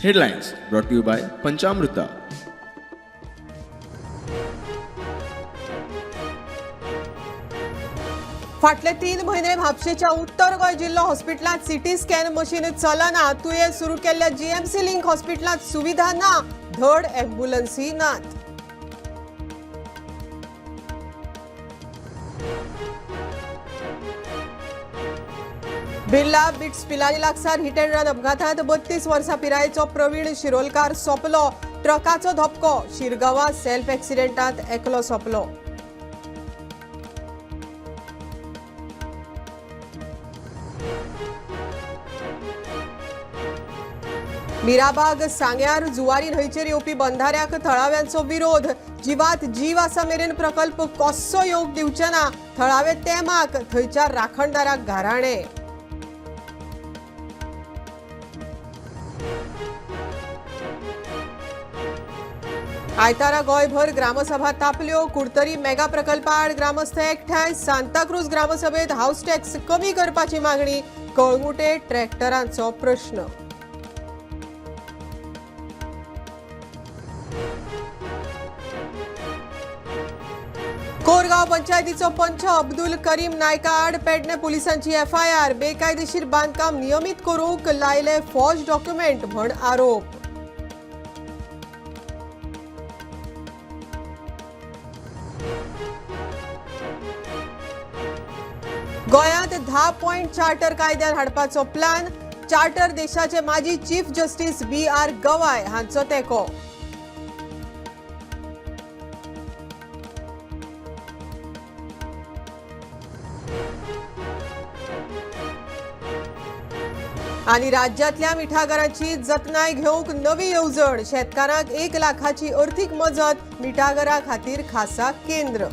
Headlines brought to you by Panchamruta. फाटले 3 म्हयने म्हापशेच्या उत्तर गोंय जिल्लो हॉस्पिटलांत सिटी स्कॅन मशीन चलना. तुयें सुरू केल्ल्या जीएमसी लिंक हॉस्पिटलांत सुविधा ना, धड ॲम्ब्युलन्सी नात. बिर्ला बिट्स पिलानी लागसार हिट अँड रन अपघातात 32 वर्सां पिरायेचो प्रवीण शिरोलकार सोंपलो. ट्रकाचो धपको. शिरगांवा सेल्फ एक्सिडेंटात एकलो सोंपलो. मिराबाग सांग्यार जुवारी न्हंयचेर येवपी बंधाऱ्याक थळाव्यांचो विरोध. जिवात जीव आसा मेरेन प्रकल्प कसो येवंक दिवचे ना. थळावे तेमाक थंयच्या राखणदाराक गाराणे. आयतारा गोंयभर ग्रामसभा तापल्यो. कुडतरी मेगा प्रकल्पाआड ग्रामस्थ एकठांय. सांताक्रूज ग्रामसभेत हाऊस टॅक्स कमी करपाची मागणी. कळंगुटे ट्रॅक्टरांचो प्रश्न. कोरगांव पंचायतीचो पंच अब्दुल करीम नायका आड पेडणे पुलिसांची एफआयआर. बेकायदेशीर बांदकाम नियमीत करूंक लायले फौज डॉक्युमेंट म्हण आरोप. गोंयांत 10 पॉयंट चार्टर कायद्यान हाडपाचो प्लॅन. चार्टर देशाचे माजी चीफ जस्टीस BR Gavai हांचो तेंको. आनी राज्यांतल्या मिठागरांची जतनाय घेवंक नवी येवजण. शेतकारांक 1 लाखाची अर्थीक मजत. मिठागरा खातीर खासा केंद्र.